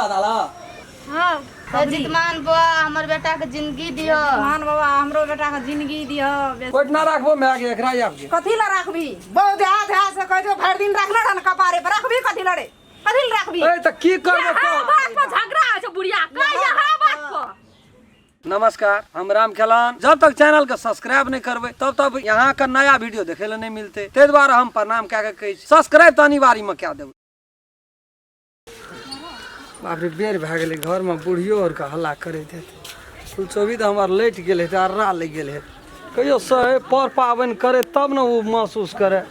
दादा हाँ हे जितमान बुआ हमर बेटा के जिंदगी दियो मान बाबा हमरो बेटा के जिंदगी दिह। कोइट ना राखबो मैं आगे एकरा आब के। कथी ला राखबी? बहुत देहा देहा से कह दो, भरि दिन रखने रहन कपारे पर, राखबी कथी ला रे? कथी ला राखबी? ए त की करबो? हर बात पर झगड़ा होइ छै बुढ़िया के, हर बात पर। नमस्कार, हम राम खेलान। जब तक चैनल के सब्सक्राइब नहीं करबे तब तक यहाँ का नया वीडियो देखे ला नहीं मिलते, ते द्वारा हम प्रणाम कए के कहै छी सब्सक्राइब तऽ अनिवार्य में कए देबै। बाप रे, बेर भए गेलै, घरमे बुढ़ियो आरके हल्ला करैत हेतै। फुलचोभी तऽ हमर लटि गेल हेतै, अर्रा लागि गेल हेतै। कहियो सहे पर पाबनि करे तब ने ओ महसूस करे।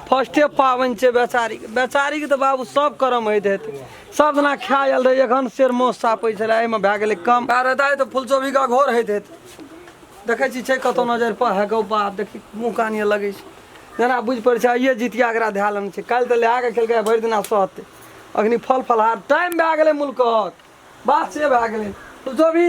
फर्स्टे पाबनि छै बेचारीके, बेचारीके तऽ बाबू सब करम होइत हेतै। सब दिना खा आयल रहै, एखन शेर मासु सापै छलै, एहिमे भए गेलै कम। अरे दाइ, तऽ फुलचोभीके अघोर होइत हेतै। देखै छी छै कतौ नजरि पर है गौ बाप, देखी मुँह कानिए लगै छै जेना बुझि पड़ै छै आइए जितिया एकरा धए लेने छै। काल्हि तऽ लए कऽ खेलकै, भरि दिना सहतै। अखनी फल फलहार टाइम भए गेलै, मुल्कक बात से भए गेलै। फुलचोभी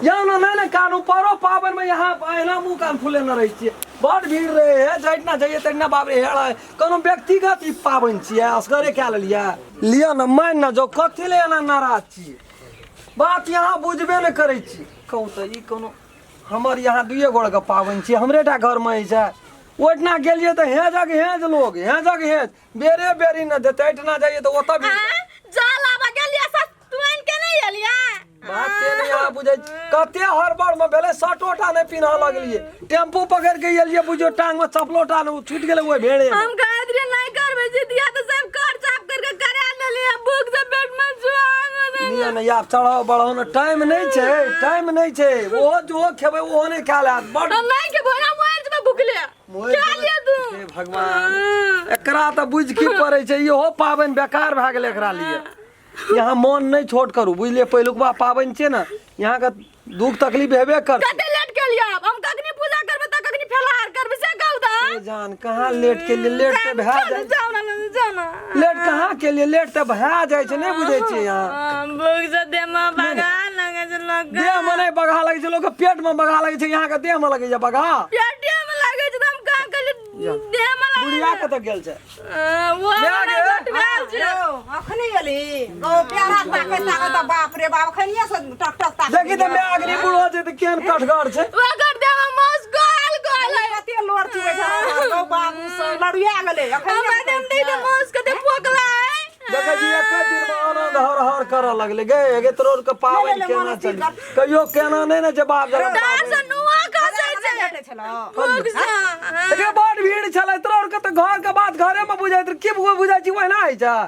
यौ ने, नहि ने कानू, परो पाबनिमे यहाँ एना मुँह कान फुलेने रहै छियै। बड़ भीड़ रहै है, जहिना जइयै तहिना बाप रे हेड़। कोनो व्यक्तिगत ई पाबनि छियै, असगरे कए लेलियै? लिअ ने, मानि ने जाउ, कथी लए एना नाराज छियै? बात यहाँ बुझबे नहि करै छी। कहू तऽ ई कोनो हमर यहाँ दुइए गोड़के पाबनि छियै, हमरे टा घरमे होइ छै? ओहिठिना गेलियै तऽ हेजक हेज लोग, हेजक हेज, बेरे बेरी न देतै। एहिठिना जाइए तऽ ओतऽ भी जल आबऽ गेलियै सस तू आनि के नहि एलियै। बाते नहि अहाँ बुझै छी। कते हड़बड़ मे भेलै, शर्टो टा नहि पिन्हऽ लगलियै, टेम्पू पकड़ि के एलियै, बुझियौ टांग मे चप्पलो टा नहि, छूटि गेलै ओहि भेड़े मे। हम कहैत रहियै नहि करबै जितिया तऽ सब कर साफ करके करा लेलियै, भूख से पेट में जुआन। लिअ ने, आब चढ़ाउ बढ़ाउ ने, टाइम नहि छै, टाइम नहि छै। ओहो जो खेबै ओहो नहि खायल हैत बड़। हम नहि खेबो, हम मरि जेबै भुखले। मरि खा जेबै। लिअ तू। हे भगवान, एकरा तऽ बुझि की पड़ै छै, इहो पाबनि बेकार भए गेलै एकरा लिए। यहाँ मन नहि छोट करू, बुझलियै? पहिलुकबा पाबनि छै ने, यहाँके दुख तकलीफ हेबे करतै। कते लेट केलियै? आब हम कखनी पूजा करबै तऽ कखनी फलाहार करबै से कहू तऽ। ए जान, कहाँ लेट के लिए? लेट तऽ भए जाइ। जाउ ना, जाउ ना। लेट कहाँ के लिए? लेट तऽ भए जाइ छै, नहि बुझै छियै यहाँ? भूख से देह में बगा लगे छै लोक। देह में नहि बघा लगै छै, लोकके पेट में बघा लगै छै, यहाँके देह में लगै छै बघा। पेटे में लगे छै तऽ हम कहाँ कहलियै देह में लगे। बुढ़िया कतऽ गेल छै? वो मै हमरा गे। गोटवाल छै। यौ, अखनी गेली गौ प्यारा ताके ताके तऽ बाप रे बाप, अखनिये से टक टक ताके। देखी तऽ माय अग्नि बुढ़ो छै तऽ केहन कठगर छै। ओकर देह में मांस गोल गोल है। कते लोर चुबै छै गौ, बाबू सब लड़ुआ गेलै अखनिये। हमरा देह में देख मांस कते पोकला है। देखै छी एक दिन में आनंद हर हर करऽ लगलै। गे गे, तोर के पाबनि ले, ले, केना मन चली? ठीक। कहियो केना नहि ने जवाब देलक। तार पाबनि से नुआ खसै छै। भेटै छलौ। भूख से। गे, बड़ भीड़ छलै, तोर के तऽ घर के बात घरे में बुझैत रहे। की बुझै छी, ओहिना होइ छै?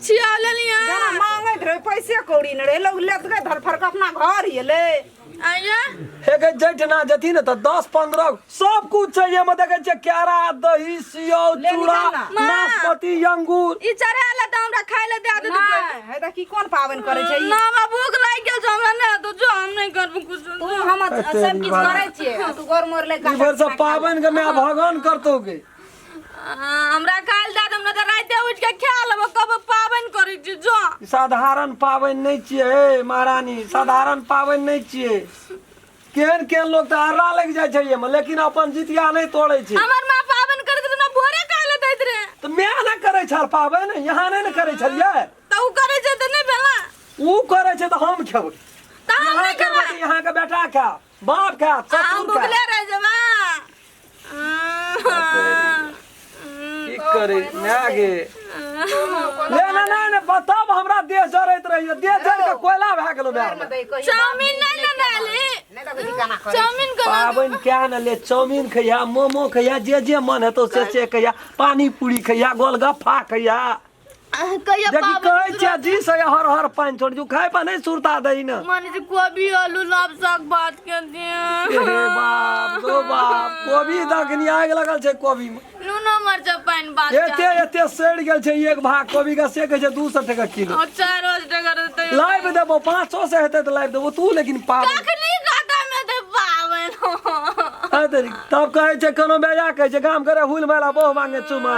छिया लेलियै। जेना मांगैत रहै पैसे कौड़ी नहि रहै, लोग लेत गए धरफड़ के अपना घर एलै। आइया। हे गे, जैठना जथिन ने तऽ 10 15 सब कुछ छै एहिमे। देखै छियै केरा, दही, सियौ, ले चूड़ा, निकाल ना। नाशपाती, अंगूर। ई चढ़ा ले तऽ हमरा खाय ले दे दे। नहि है तऽ की, कोन पाबनि करै छै ई? ना, हमरा भूख लागि गेल छै, हमरा नहि दो जो, हम नहि करबो कुछ। तू हम सब किछु करै छियै आ तू गोर मोर ले। ई भरि सब पाबनि के माय भगवान करतौ गे। हमरा खाय ले दे दे, हमरा तऽ राते उठि के खा लेबो। कबो पाबनि करै छी जो। ई साधारण पाबनि नहि छियै हे महारानी, साधारण पाबनि नहि छियै। केहन केहन लोग तऽ अर्रा लागि जाइ छै एहिमे, लेकिन अपन जितिया नहि तोड़ै छै। हमर माँ पाबनि करैत रहे ने, भोरे खाय ले दैत रहे। तऽ माय ने करै छल पाबनि, यहाँ नहि ने करै छलियै। तऽ उ करै छै तऽ नहि भेला? ऊ करै छै तऽ हम खेबै। तऽ हम यहाँ नहि करबै खेबै। तऽ यहाँके बेटा खा, बाप खा, हम ससुर खा। भुखले रहि जेबै। की करै माय गे? ले ना ना ना, बताब, हमरा देह जरैत रहियो, देह जरि के कोयला भए गेलो माय। चाउमीन नहि लेने एली? नहि देखै छी केना करै। चाउमीन केना? पाबनि क्या ने ले, चाउमीन खैया, मोमो खैया, जे जे मन हेतौ से से खैया, पानी पूरी खैया, गोलगप्पा खैया। कहिया देखी पाबनि? कहै छियै जी से हर हर पानि छोड़ जो, खाय पर नहि सुरता दही ने। माने छै कोबी आलू लाभ साग भात के दिए। हे बाप गो बाप, कोबी दखनी आगि लगल छै कोबी मे। नूनो मरचा पानि भात। एते एते सड़ि गेल छै एक भाग कोबी के, से कहै छै 200 टका किलो। और 4 टका रहतै। लाइब देबो, 500 से हेतै तऽ लाइब देबो तू, लेकिन पाबनि कखनी खतम हेतै पाबनि? है तेरी, तब कहै छै कोनो बेजा कहै छै गाम करे हुल मेला बहु मांगे चुमा।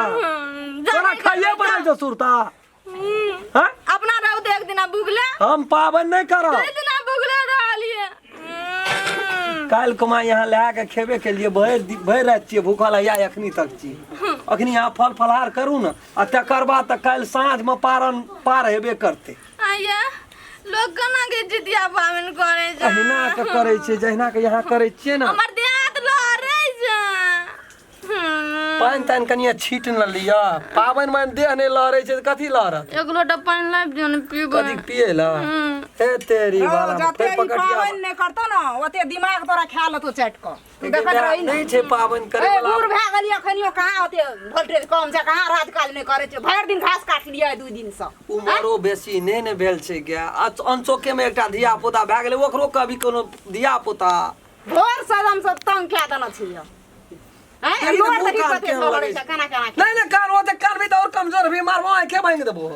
तोरा खाइए पड़ै छौ सुरता? हाँ? अपना रहू तऽ एक दिना भुगले। हम पाबनि नहि करब। एक दिना भुगले रहलियै। काल्हि कुमा यहाँ लए के खेबे के लिए भरि भरि राति छियै भूखल या एखनी तक छी। अखनी यहाँ फल फलहार करू ने आ तकर बाद तऽ काल्हि साँझमे पारन पार हेबे करतै। आया लोग केना के जितिया पाबनि करै छै? अहिना के करै छै जहिना के यहाँ करै छियै ने। हमर देह हाथ लहरै छै। पानि तानि कनिए छीट न लिअ। पाबनि मे देह नहि लहरै छै तऽ कथी लहरत? एक लोटा पानि लाबि दियौ ने पीबै। कथी पियै लए? हे तेरी बाला जते फेर ई पकड़िया पाबनि नहि करतो ने ओते दिमाग तोरा खा लेतो चाटि कऽ। तू देखैत रही ने। नहि छै पाबनि करे ए वाला। बूढ़ भए गेलियै अखनियो कहाँ ओते वोल्टेज कम छै, कहाँ राज काज नहि करै छै। भरि दिन घास काटलियै 2 दिन सँ। उमरो बेसी नहि ने भेल छै गे। अनचोके मे एकटा धिया पुता भए गेलै, ओकरो कभी कोनो धिया पुता भोर से हम सब तंग कए देने छियै। हैं देखी तऽ लोर मुँह देखी कान कते केहन लहरै लगै छै, छै। केना केना नहि नहि कान ओते कानबी तऽ और कमजोर भी मारबो आँखे भांगि देबो।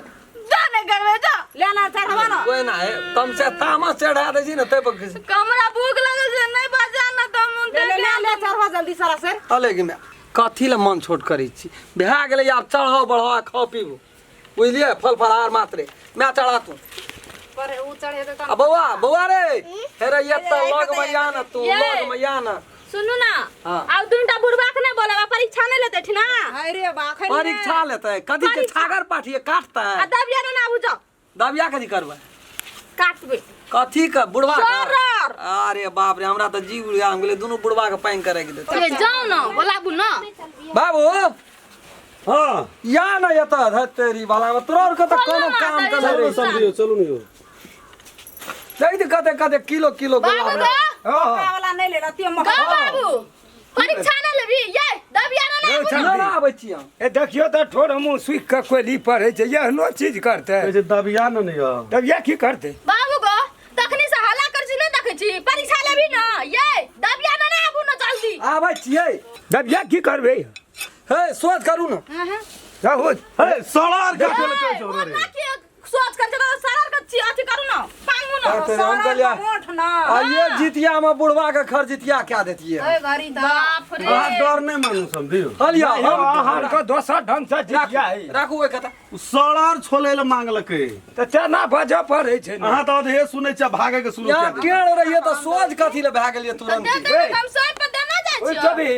जा नहि करबै जा। ले ना चढ़बा ना। कोई ना है तम से तामस चढ़ा दै छी ने तै पर कमरा भूख लगल छै नहि बजा न तऽ मुँह ले ले ले ले चढ़बा जल्दी सारा से। अले गे माय, कथी लए मन छोट करै छी? भए गेलै आब चढ़ाओ बढ़ाओ खाओ पीबू बुझलियै। फल फलहार मात्रे माय चढ़ा तू। पर उ चढ़ेतै तहन। आ बौआ बौआ रे हे रे एतऽ लग मे या न तू लग मे या न। सुनू ना। हाँ। आब दूटा बुढ़बा के नहि बोलब, परीक्षा नहि लेतै ठिना। अरे बा अखन परीक्षा लेतै कथी के? छागर पाठिए काटतै। आ दबिया ने आबू जाओ। दबिया कथी करबै? काटबै। कथी के बुढ़बा के? सर। अरे बाप रे हमरा तऽ जीव उड़ि गेल, गेलै दुनू बुढ़बा के पानि करे के देतै। ए जाओ न बोलाबू न। बाबू हाँ या न एतऽ धतेरी वाला में तोरा आर के तऽ कोनो काम के नहि चलू रहै। समझियो चलू ने यौ। देखि तऽ कते कते किलो किलो बाबू गोला गो ओकरा वाला नहि ले लतियो गो मह। बाबू परीक्षा नहि लेबी ये दबिया ने आबू। ना ना आबै छी हम। ए देखियो तऽ ठोर मुँह सुखि कऽ कोयली पढ़ै छै, एहनो चीज करतै? कहै छै दबिया ने ने यौ। तब यह की करतै? बाबू गो तखनी से हल्ला कर छी नहि देखै छी? परीक्षा लेबी न ये दबिया ने आबू न जल्दी। आबै छियै। दबिया की करबै? हे सोच करू न। जाहो हे सड़ार काटे लए कहै छौ ओ रे। ना के सोच कर जरा सारा के छी अथी करू न पांगू न। हम कहलियै मोठ न। आ ये जितिया में बुढ़वा के खर जितिया क्या देतियै? ओइ घड़ी तऽ बाप रे अहाँ डर नहि मानू समझियो। हलिया हम अहाँके दोसर ढंग से जितिया है। राखू ओहि कथा। ओ सड़ार छोले लए मांगलकै। तऽ तेना बजऽ पड़ै छै ने। अहाँ तऽ अधे सुनै छियै भागे के शुरू यहाँ कए देलियै। टेढ़ रहियै तऽ सोझ कथी लए भए गेलियै तऽ तुरंत? दे दे हम सही पर देना जाइ ओहि छियै। कभी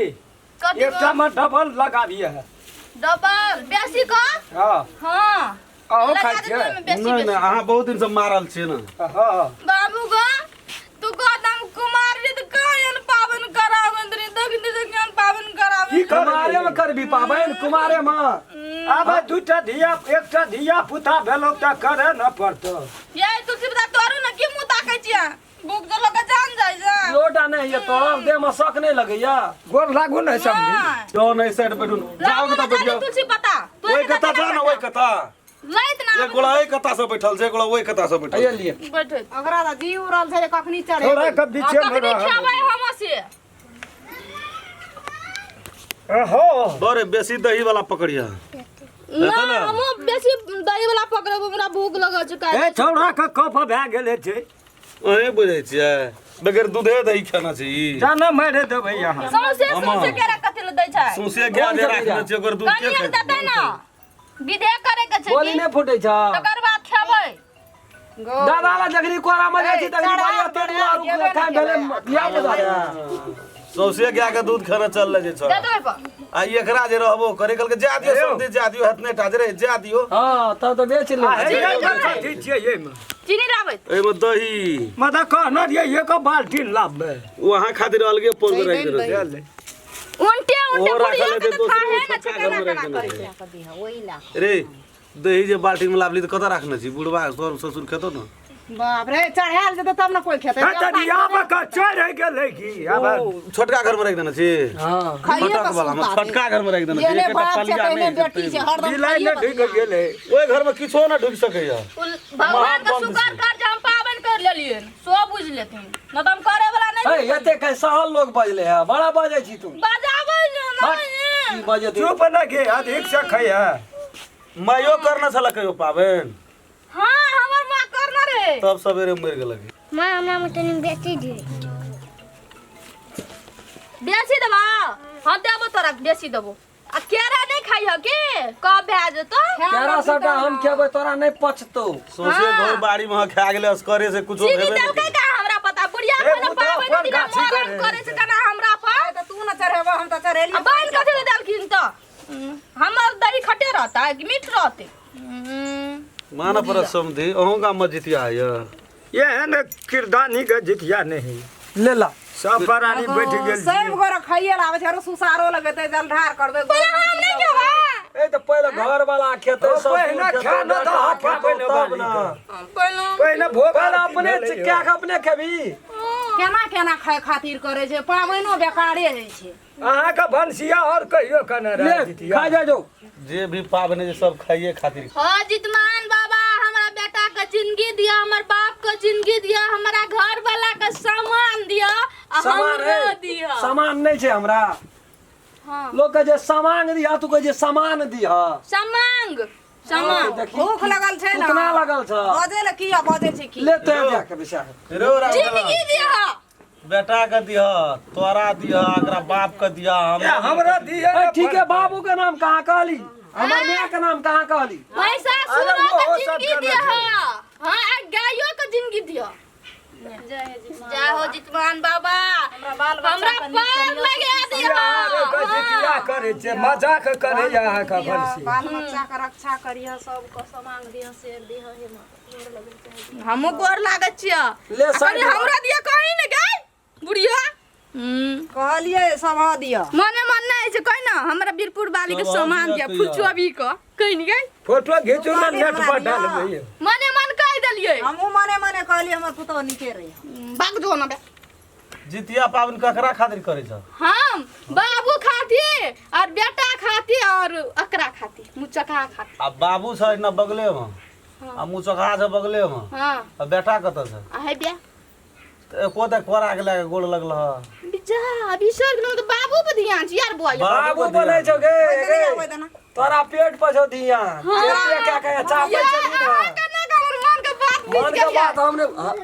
कथी एकटा मे डबल लगाबियै। डबल बेसी क। हँ हां अहूँ लगा खाइ दे छियै? ओहिमे बेसी नहि बेसी। नहि अहाँ बहुत दिन से मारल छियै ने। हँ बाबू गो तू गोदम कुमार रे तऽ कहाँ पाबन कराबन रे देख देख केहन पाबन कराबन। की कुमारे में करबै? करबी पाबनि कुमारे में? आब दूटा धिया एकटा धिया पुता भेलौ तऽ करे न पड़तौ। ये तुलसी बता तोरू ने की मुँह ताकै छियै? भूख तो लोग जान जाइ छै। लोटा नहि ये तोरा देह में शक नहि लगैया? गोर लागू ने समझी। नहि। जाओ ने साइड बैठू जाओ लाबू कतऽ ने बैठ जाके जाओ। तुलसी पता तू ओहि कता जा ने ओहि कता। लैत ना एक गोला एहि कता से बैठल छै, एक गोला ओहि कता से बैठल ये छै। लिए बैठे। ओकरा तऽ जी उड़ल छै जे कखनी चढ़े। थोड़ा के बीचे मे कखनी रहब। खेबै हम से? हो बड़े बेसी दही वाला पकड़िया। ना हम बेसी दही वाला पकड़ब, हमरा भूख लगल छै ए छौड़ा के कफ भए गेलै छै। अहीं बुझै छियै बगैर दूधे दही खाना छै ई। जाना मारि देबै यहाँ। सौंसे सौंसे केरा कथी लए दै छै? सौंसे गाय जे राखने छै ओकर दूध के कनिया खाइ? देतै ना विधे करे के छै बोली की? नहि फूटै छ। तकर बाद खेबै। दादा ला जखनी कोरा में जाइ छी तखनी बढ़िया तेरुआ आरू खाय भेलै धिया पुता रे। सौंसे गाय के दूध खाना चलले जे दे छौ। देबै पर आ एकरा जे रहबो करे कहलकै जा दियो समझी जा दियो हतने टा जे रे जा दियो। हाँ तब तऽ बेच ले। आ हे कथी छियै एहिमे? चीनी लाबै। एहिमे दही। मतलब कहने रहियै एक बाल्टी लाबबै। ओ अहाँ खातिर अलगे पोर के राखि देने छै। उनटे उनटे ओहो राखल बुढ़िया के हेतै तऽ दोसर खाहे ओ ने छै। छोटका घर में राखि देने छै। ओहि लए रे दही जे बाल्टी में लाबली तऽ कतऽ राखने छी? बुढ़बा सर ससुर खेतो ने। बाप रे चढ़ायल जेतै तब ने कोइ खेतै। हँ तऽ आब के चढ़ि गेलै की आब? ओ छोटका घर में राखि देने छी। हाँ खाइए छोटक के वाला में सुता छोटका घर में राखि देने छी। जेने एकेटा बाप छै पलिया तेने नहि बेटी छै हरदम बिलाइ खाइए ने के ढुकि गेलै। ओहि घर में किछो ने ढुकि सकैया। भगवान के शुक्र कर जे हम पाबनि कर लेलियै सो बुझि लेथिन न तऽ हम करे वाला नहि। हे एते कै सहल लोग बजले है बड़ा बजै छी तू। बजाबै जे हट, नहि की बजै तू? चुप न गे अधिक से खैहे। माइयो करने छल कहियो पाबनि? हाँ हमर माँ करने रहे। तब सवेरे मरि गेलक। माँ हमरा में तनी बेची दे। बेसी देबा? हम देबो तोरा बेसी देबो। आ केरा नहि खाइ ह के कब भए जेतौ? केरा सबटा हम खेबै तोरा नहि पचतौ। सौंसे घर बाड़ी में खा गेलै असकरे से कुछो चीनी भेबे नहि देलकै का हमरा पता बुढ़िया। पहिले ओ तऽ पाबनि अपन दिना गाछी मरण करे। करै छै केना हमरा पर। तऽ तू न चढ़ेबो, हम तऽ चढ़ेलियै। आ बहन कथी लए देलखिन तऽ हमर दही खटे रहता कि मीठ रहते? मानऽ पड़त समधि, अहूँ गाममे जितिया होइए? एहन किरदानी के जितिया नहि होइए। ले ला। सब प्राणी बैठ गेल सब छी। गोरे खाइए ला आबै छै, आरो सुसारो लगेतै, जलढार करबै। पहिले हम नहि खेबै। ए तऽ पहिले घर वाला खेतै, ओ, ससुर पहिने खेतौ, खा न बेटा तऽ अहाँ खेतौ, पाबनि तब वाली न। के। पहिले पहिने भोग पहिले आरती अपने भेलै क्या के अपने खेबी? केना केना खाय खातिर करै छै, पाबनिओ बेकारे होइ छै। अहाँके भनसिया और कहियो कने ले रहै जितिया। खा जा जो। जे भी पाबनि होइ छै सब खाइए खातिर। हाँ जितमान बाबा, हमरा बेटा के जिंदगी दिया, हमर बाप के जिंदगी दिया, हमरा घर वाला के सामान दिया आ सामान हमरो है दिया। सामान नहि छै हमरा। हाँ। लोक कहै छै सामान दिहा, तू कहै छै सामान दिहा। सामांग सामांग। देखी, भूख लगल छै ने। उतना लगल छ। बजै लए किया बजै छै की? ले ते जा के बिसा। रो राम जिंदगी दिया। बेटा के दिह, तोरा दिह, एकरा बाप के दिह, ए, हमरा दिए ए, ठीक है, बाबू के नाम कहाँ कहली? हमर माय के नाम कहाँ कहली? भैंसा अरे सुरो ओहो के सब जिंदगी करना दिया। छै। हाँ, आ गायो के जिंदगी दिया। जय हो जितमान बाबा, बाल बच्चा हमरा के नीक पार करियौ। लगा दिया। अरे जितिया करै छै, मजाक करै अहाँके भनसिया। बाल बच्चा के रक्षा करिह, सबके समांग दिह, शेर दिह। हे माता, गोर लगै चाहे। हमहूँ गोर लागै छियै। ले आ कनि साइड। हमरा दिया कहीं ने गई बुढ़िया। कहलियै सब दिअ। मने मन नहि छै, कहि न हमरा बीरपुर वाली के सब सामान दिया दिया तैयार। फुलचोबी के कहि ने गई। फोटो घीचू ने, कहलियै नेट हमरा पर दिअ। डालबै। मने मन कहि देलियै। हमहूँ मने मने कहलियै हमर पुतोह नीके रही। भाग जो न बे। जितिया पाबनि ककरा खातिर करै छ? हम बाबू खातिर और बेटा खातिर और अकरा खातिर, मुचका खातिर। आ बाबू छै न बगले मे, आ मुचका छै बगले मे। हाँ। आ बेटा कतऽ छै? आ हे बे। तऽ एको तऽ कोरा के लए के गोड़ लगल ह। बिजा अभी सर गेलहुँ तऽ बाबू पर ध्यान छै यार बुआ। बाबू बनै छौ गे। ओहि गे, ओहि देना। तोरा पेट पर छौ धियान। एते क्या के चापै ये छली ना। अहाँ केना के हमर मन के बात बुझि मन के गेलियै? बात हमने, हाँ,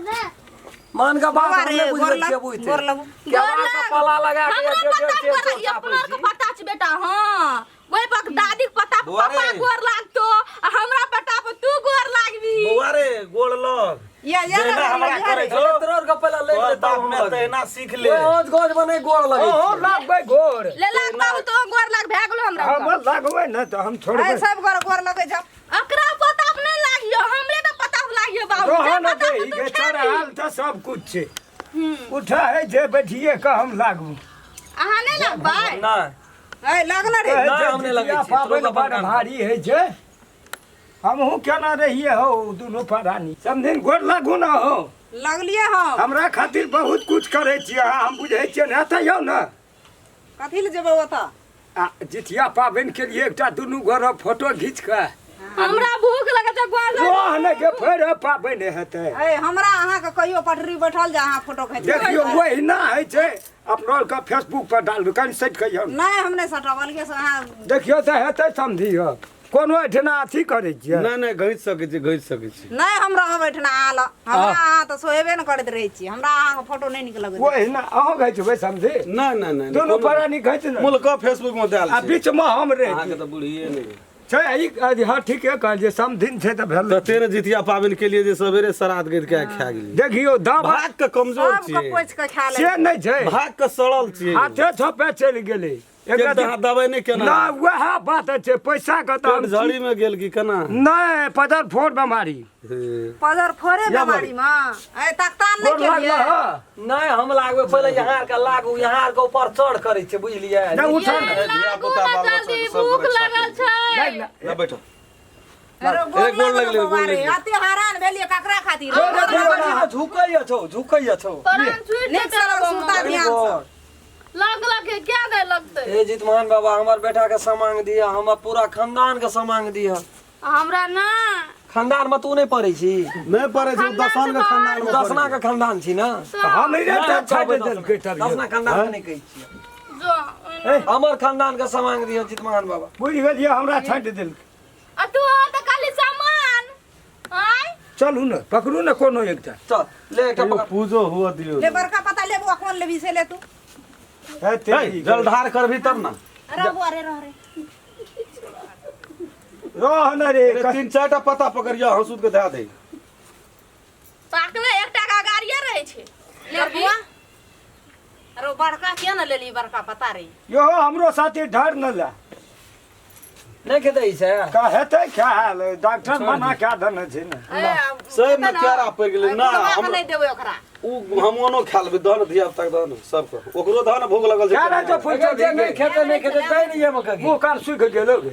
मन के बात बाबा हमने रे, बुझले गोर लग, छियै, बुझते। गोर लगू। केला के पला लगा के हमरा डेढ़ पता डेढ़ सेर गोर चोर ई अपना चापै के छी। पता छै बेटा। हाँ, ओहि पर दादी के पता पर बौआ पापा रे। गोर लागतो आ हमरा पता पर तू गोर लागबी। बौआ रे, गोड़ लग। या या जहिना हमरा करै छौ, अरे तोरा के पहले ले तोहर लेता बाप हम माय लगे। तहिना सीख ले। ओए ओज गोज में नहीं गोड़ लगे। ओहो लागबै गोड़। ले लाग बाबू, तो गोर लाग भए गेलो हमरा। हमर लागबै ने तऽ हम छोड़बै? ऐ सब गोर गोर लगै जाओ। अकरा पता पर नहीं लागियो, हमरे तो पता पर लागियो बाबू। रोहन जे पता पर दही तू के खेबी। चढ़ाल तऽ सब कुछ छै। उठा है जे बैठिए के हम लागू। अहाँ नहीं लगबै? नहीं। ऐ लगना रे। कहै नहि, छै हम नहि लगै जितिया छियै, तोरो पाबनि के बड़ बड़ भारी होइ छै। हमहूँ केना रहियै हौ दुनू प्राणी। समधिन गोर लागू ने हौ। लगलियै हम। हमरा खातिर बहुत कुछ करै छियै अहाँ, हम बुझै छियै ने। एतऽ यौ ने। कथी लए जेबै ओतऽ? आ जितिया पाबनि के लिए एकटा दुनू गोरे फोटो घीच कऽ। हमरा भूख लगै छै गोर। रोह ने के फेर पाबनि हेतै। ऐ हमरा अहाँके कहियो पटरी बैठल जे अहाँ फोटो खींच देखियौ ओहिना होइ छै, अपना आरके फेसबुक पर डालबै। कनि सटि कऽ यौ। नहि, हम नहि सटब अलगे से अहाँ। देखियौ तऽ हेतै समझियौ, कोनो एहिठिना अथी करै छियै? नहि नहि, घीच सकै छी, घीच सकै छी। नहि, हम रहब एहिठिना अहाँ लग। हमरा अहाँ तऽ सोहेबे ने करैत रहै छी, हमरा अहाँके फोटो नहि नीक लगैत। ओहिना अहूँ घिचबै समझी? नहि नहि नहि। दुनू प्राणी घिच ने। मुल्क फेसबुक मे देल आ छै। बीचमे हम अहाँके रही तऽ बुढ़िए नहि छै। ई हँ, ठीके कहलियै, समधिन छै तऽ भेल। तते ने जितिया पाबनि के लिए जे सवेरे श्राद्ध गैर के खा गेलियै। देखियौ दवा भाग के कमजोर सबके छियै। पोछि कऽ खा ले। से नहि छै। भाग के सड़ल छियै। हाथे थोपे चलि गेलै। एक दहा दवाइ नहि केना? ना, वएह बात छै, पैसा के तऽ पेट झड़ी में गेल कि केना? नहि, पदर फोड़ बेमारी। हे। पदर फोड़े या बेमारी मे ऐ तकतान नहि गोर लागल केलियै। हँ? नहीं, हम लागबे पहिले यहाँ आर के लागू, यहाँ आर के ऊपर चढ़ करै छै, बुझलियै? नहि उठल ये लागू धिया-पुता, ना बाल बच्चा जल्दी, के सब भूख रक्षा लगल छै। ले बैठो। अरे गोर ए, गोर लागल लगलै, बौआ गोर रे, लगलै। अते हैरान भेलियै ककरा खातिर? झुकै छौ, झुकै छौ। प्राण छूटि नीक जेतै से बाबा। सुता ध्यान से। लग लग के क्या दे लगतै? हे जितमान बाबा, हमर बेटा के समांग दिया, हमर पूरा खानदान के समांग दिया। हमरा ना खानदान में तू नहीं पड़ै छी? नहि पड़ै छै, दसन के खानदान मे। दसना के खानदान छी ना? हम नहि नहि, तऽ छाटि देलकै तब। दसना खानदान के नहीं कहै छियै। जो हमर खानदान के समांग दिया जितमान बाबा। बुझि गेलियै, हमरा छाटि देलकै। आ तू हो तऽ खाली सामान आय। चलू ने, पकड़ू ने कोनो एकटा। चल ले एकटा एगो पकड़। पूजो हुआ दियौ। ले बड़का पता लेबो, कोन लेबी से ले तू। हे हे, तेरी जलधार करबी तब ना। अरे बुआ रे, रह रे। रह न रे। अरे तीन चारि टा पत्ता पकड़ियो, हंसुत के धए दे। पाकले एकटा के अगाड़िए रहै छै। लेबी अरे ओ बड़का किया न लेली बड़का पता रे यो हमरो साथी ढर न ला नहि खेतै ई से का हेतै खायल डॉक्टर मना कए देने छै ने ए, सही में प्यारा पड़ि गेलै ना बुढ़वा के हम नहि देबै ओकरा उ हम ओनो खा लेबै दहन धिया पुता के दहन सबके ओकरो दहन भूख लगल छै क्या रहै छै फूल जे नहि खेतै नहि खेतै तै नहि एमे कभी मुँह कान सुखि गेलो गे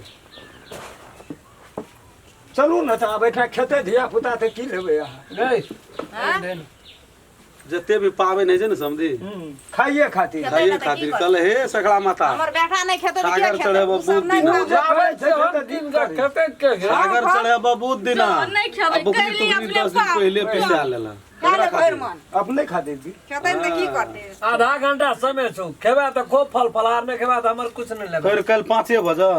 चलू ने तऽ आब एहिठाम खेतै धिया पुता तऽ की लेबै अहाँ नहि जते भी पाबनि होइ छै ने समझी खाइए खातिर खेतै खाइए ने तऽ की खातिर करतै? कल हे सगड़ा माता हमर बेटा नहि खेतै तऽ के सागर खेतै चढ़ेबो ओ सब बहुत नहि दिना। खाबै। जाबै छै हम दिन का खेतै के सागर चढ़ेबो बहुत दिना नहि खेबै, आ बकरी कैली तुकरी अपने 10 दिन पाप। पहिले पिसा लेला खा ले भरि मन अपने खातिर भी खेतै ने तऽ की करतै आधा घंटा समय छौ खेबा तऽ खूब फल फलहार नहि खेबा तऽ हमर कुछ नहि लेबै फेर कल 5 बजे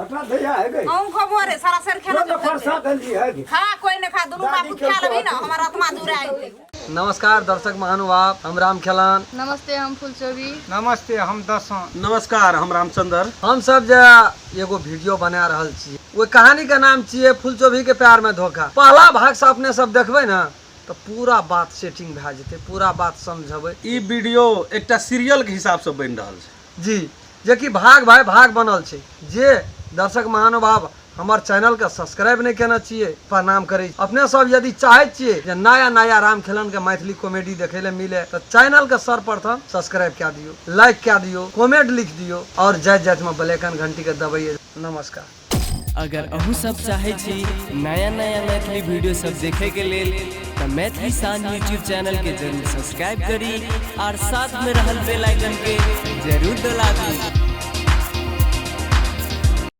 अपना दैया है गई अहूँ खबो रे सारा सर खेना तो प्रसाद ली है गे। खा कोई नहीं खा दुनू दादी बापू खा लेबी ना खेलको हमर आत्मा जुड़ा जेतै। नमस्कार दर्शक महानुभाव, हम राम खेलान। नमस्ते, हम फुलचोबी। नमस्ते, हम दसों। नमस्कार, हम रामचंद्र। हम सब जे एगो वीडियो बना रहल छी ओहि कहानी के नाम छियै फुलचोभी के प्यार में धोखा। पहला भाग से अपने सब देखबै ने तऽ पूरा बात सेटिंग भए जेतै, पूरा बात समझबै। ई वीडियो एकटा सीरियल के हिसाब से बनि रहल छै जी, जेकि भाग भाई भाग बनल छै। जे दर्शक महानुभाव हमर चैनल के सब्सक्राइब नहि केने छियै, प्रणाम करै छी। अपने सब यदि चाहै छियै जे नया नया राम खेलन के मैथिली कॉमेडी देखै लए मिले तऽ चैनल के सर्वप्रथम सब्सक्राइब कए दियौ, लाइक कए दियौ, कमेंट लिख दियौ और जाइत जाइत में बेल आइकन घंटी के दबैयै। नमस्कार। अगर अहूँ सब चाहे छी नया नया मैथिली वीडियो सब देखे के लेल तऽ मैथिली शान यूट्यूब चैनल के जरूर सब्सक्राइब करी और साथ में रहल बेल आइकन के जरूर दबा दी।